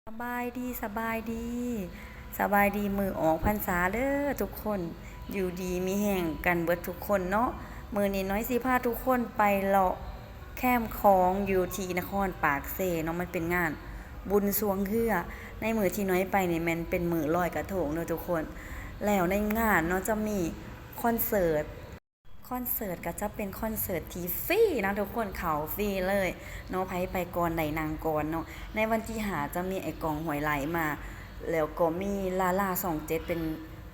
ສະບາຍດີ ສະບາຍດີ ສະບາຍດີມື້ອອກພັນສາເດີທຸກຄົນ ຢູ່ດີມີແຮງກັນເບິດທຸກຄົນເນາະ. ມື້ນີ້ນ້ອຍຊິພາທຸກຄົນໄປເລາະແຄມຂອງຢູ່ທີ່ນະຄອນປາກເຊເນາະ, ມັນເປັນງານບຸນຊ່ວງເຮືອ. ໃນມື້ທີ່ນ້ອຍໄປນີ້ແມ່ນເປັນມື້ລອຍກະໂທງເດີທຸກຄົນ. ແລ້ວໃນງານເນາະ ຈະມີຄອນເສີດ ຄອນເສີດກໍຈະເປັນຄອນເສີດທີ່ຟຣີນະທຸກຄົນ ເຂົ້າຟຣີເລີຍເນາະ, ໃຜໄປກ່ອນໄດ້ນັ່ງກ່ອນເນາະ. ໃນວັນທີຫ້າຈະມີໄອ້ກ້ອງ ຫ້ວຍໄລ່ ມາ ແລ້ວກໍມີລາລາຊ່ອງເຈັດເປັນ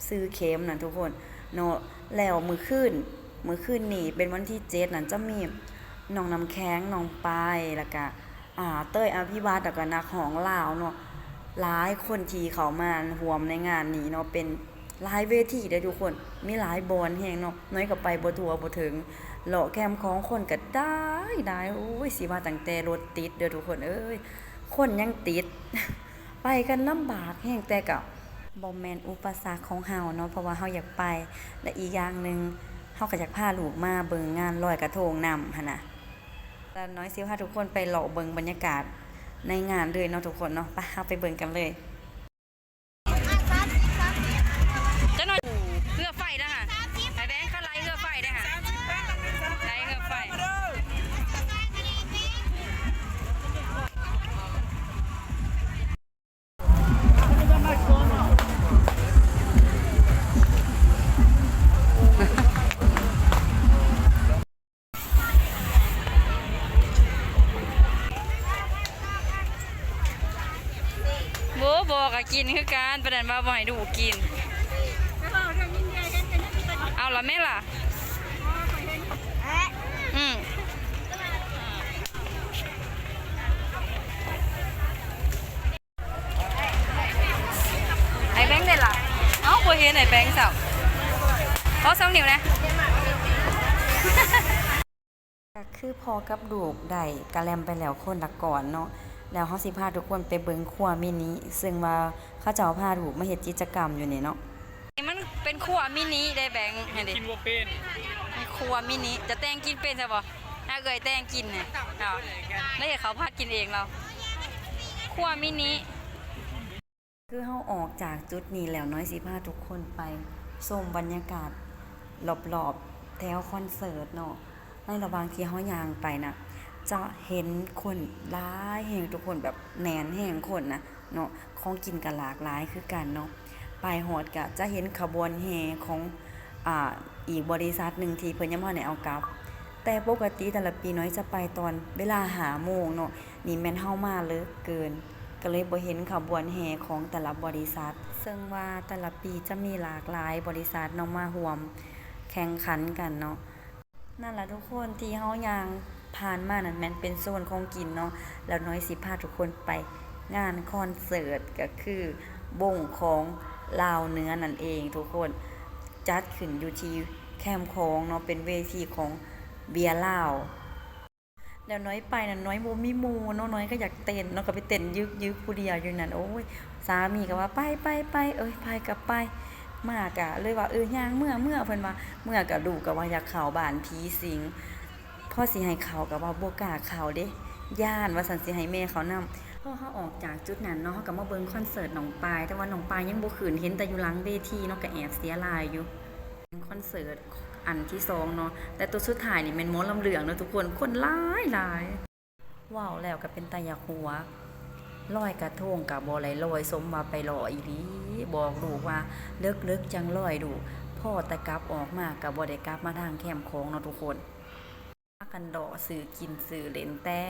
ຊື່ເຂັມນະທຸກຄົນເນາະ. ແລ້ວມື້ຄືນ ມື້ຄືນນີ້ເປັນວັນທີເຈັດນັ້ນ ຈະມີນ້ອງນ້ຳແຂງ ນ້ອງປາຍ ແລ້ວກະ ອ່າ ເຕີຍ ອະພິວັດ ແລ້ວກໍນັກຮ້ອງລາວເນາະ ຫຼາຍຄົນທີ່ເຂົ້າມາຮ່ວມໃນງານນີ້ເນາະ ເປັນຫຼາຍເວທີເດ້ທຸກຄົນ ມີຫຼາຍບ່ອນແຮງເນາະ. ນ້ອຍກໍໄປບໍ່ທົ່ວບໍ່ເຖິງ ເລາະແຄມຂອງຄົນກໍຫຼາຍໆ ໂອ້ຍ ຊິວ່າຕັ້ງແຕ່ລົດຕິດເດີທຸກຄົນເອີຍ ຄົນຍັງຕິດ ໄປກັນລຳບາກແຮງ ແຕ່ກໍບໍ່ແມ່ນອຸປະສັກຂອງເຮົາເນາະ ເພາະວ່າເຮົາຢາກໄປ ແລະ ອີກຢ່າງໜຶ່ງ ເຮົາກໍຢາກພາລູກມາເບິ່ງງານລອຍກະໂທງນຳຫັ້ນນະ. ລະນ້ອຍຊິພາທຸກຄົນໄປເລາະເບິ່ງບັນຍາກາດໃນງານເລີຍເນາະທຸກຄົນເນາະ. ໄປ ເຮົາໄປເບິ່ງກັນເລີຍ. ຈັກໜ້ອຍ ເຮືອໄຟນະຫະ ໄອ້ແບງ ເຂົາໄລ່ເຮືອໄຟນະຫະ ໄລ່ເຮືອໄຟ. ໂອ້ ບໍ່ກໍກິນຄືກັນ ປານນັ້ນວ່າບໍ່ໃຫ້ດູກກິນ. ເອົາລະແມ່ລະ ອືມ. ໄອ້ແບງໄດ້ລະ ເອົ້າ ບໍ່ເຫັນໄອ້ແບງຊ້ຳ ຂໍສອງນິ້ວແດ່. ກໍຄືພໍ່ກັບລູກໄດ້ກະແລັມໄປແລ້ວຄົນລະກ້ອນເນາະ ແລ້ວເຮົາຊິພາທຸກຄົນໄປເບິ່ງຄົວມິນິ ເຊິ່ງວ່າເຂົາເຈົ້າພາລູກມາເຮັດກິດຈະກຳຢູ່ນີ້ເນາະ. ນີ້ມັນເປັນຄົວມິນິເດ້ແບງ ຫັ້ນເດ້ ກິນບໍ່ເປັນ ຄົວມິນິ ຈະແຕ່ງກິນເປັນຊະບໍ່? ໃຫ້ເອື້ອຍແຕ່ງກິນນີ້ ເອົາ ໄດ້ເຮັດເຂົ້າຜັດກິນເອງລາວ ຄົວມິນິ. ຄືເຮົາອອກຈາກຈຸດນີ້ແລ້ວ ນ້ອຍຊິພາທຸກຄົນໄປຊົມບັນຍາກາດລອບໆແຖວຄອນເສີດເນາະ. ໃນລະຫວ່າງທີ່ເຮົາຍ່າງໄປນະ ຈະເຫັນຄົນຫຼາຍແຮງທຸກຄົນ ແບບແໜ້ນແຮງຄົນນະເນາະ. ຂອງກິນກໍຫຼາກຫຼາຍຄືກັນເນາະ. ໄປຮອດກໍຈະເຫັນຂະບວນແຫ່ຂອງ ອ່າ ອີກບໍລິສັດໜຶ່ງທີ່ເພິ່ນຍັງບໍ່ທັນໄດ້ເອົາກັບ. ແຕ່ປົກກະຕິແຕ່ລະປີນ້ອຍຈະໄປຕອນເວລາຫ້າໂມງເນາະ. ນີ້ແມ່ນເຮົາມາເລິກເກີນ ກໍເລີຍບໍ່ເຫັນຂະບວນແຫ່ຂອງແຕ່ລະບໍລິສັດ ເຊິ່ງວ່າແຕ່ລະປີຈະມີຫຼາກຫຼາຍບໍລິສັດເນາະ ມາຮ່ວມແຂ່ງຂັນກັນເນາະ. ນັ້ນລະທຸກຄົນ ທີ່ເຮົາຍ່າງຜ່ານມານັ້ນແມ່ນເປັນໂຊນຂອງກິນເນາະ. ແລ້ວນ້ອຍຊິພາທຸກຄົນໄປງານຄອນເສີດ ກໍຄືວົງຂອງລາວເໜືອນັ້ນເອງທຸກຄົນ ຈັດຂຶ້ນຢູ່ທີ່ແຄມຂອງເນາະ ເປັນເວທີຂອງເບຍລາວ. ແລ້ວນ້ອຍໄປນັ້ນ ນ້ອຍບໍ່ມີໝູ່ເນາະ ນ້ອຍກໍຢາກເຕັ້ນເນາະ ກໍໄປເຕັ້ນຍຶກໆຜູ້ດຽວຢູ່ນັ້ນ. ໂອ້ຍ ສາມີກໍວ່າ ໄປໆໆ ເອີຍ ໄປກໍໄປ. ມາກໍເລີຍວ່າ ເອີ ຍ່າງເມືອ ເມືອ ເພິ່ນວ່າ ເມືອກໍລູກກໍວ່າຢາກເຂົ້າບ້ານຜີສິງ ພໍຊິໃຫ້ເຂົ້າກໍວ່າບໍ່ກ້າເຂົ້າເດ້ ຢ້ານວ່າຊັ້ນ ຊິໃຫ້ແມ່ເຂົ້ານຳ. ພໍເຮົາອອກຈາກຈຸດນັ້ນເນາະ ເຮົາກໍມາເບິ່ງຄອນເສີດນ້ອງປາຍ ແຕ່ວ່ານ້ອງປາຍຍັງບໍ່ຂຶ້ນ ເຫັນແຕ່ຢູ່ຫຼັງເວທີເນາະ ກໍແອບເສຍລາຍຢູ່. ຄອນເສີດອັນທີສອງເນາະ ແຕ່ໂຕສຸດທ້າຍນີ້ແມ່ນໝໍລຳເລື່ອງເນາະທຸກຄົນ ຄົນຫຼາຍໆ. ເວົ້າແລ້ວກໍເປັນຕາຢາກຫົວ ລອຍກະໂທງກໍບໍ່ໄດ້ລອຍ ສົມວ່າໄປຫຼໍ່ອີ່ຫຼີ ບອກລູກວ່າເລິກໆຈັ່ງລອຍລູກ ພໍ້ແຕ່ກັບອອກມາກໍບໍ່ໄດ້ກັບມາທາງແຄມຂອງເນາະທຸກຄົນ. ພາກັນເລາະຊື້ກິນຊື້ຫຼິ້ນ ແຕ່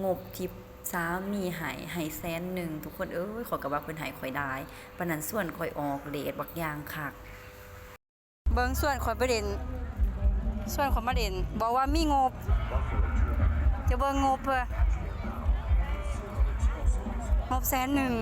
ງົບທີ່ສາມີໃຫ້ ໃຫ້ແສນໜຶ່ງ ທຸກຄົນເອີຍ ຂ້ອຍກໍວ່າເພິ່ນໃຫ້ຂ້ອຍຫຼາຍ ປານນັ້ນຊວນຂ້ອຍອອກເດດບັກຢ່າງຄັກ. ເບິ່ງຊວນຂ້ອຍໄປຫຼິ້ນ ຊວນຂ້ອຍມາຫຼິ້ນ ບອກວ່າມີງົບ ຈະເບິ່ງງົບເພິ່ນ ງົບແສນໜຶ່ງ.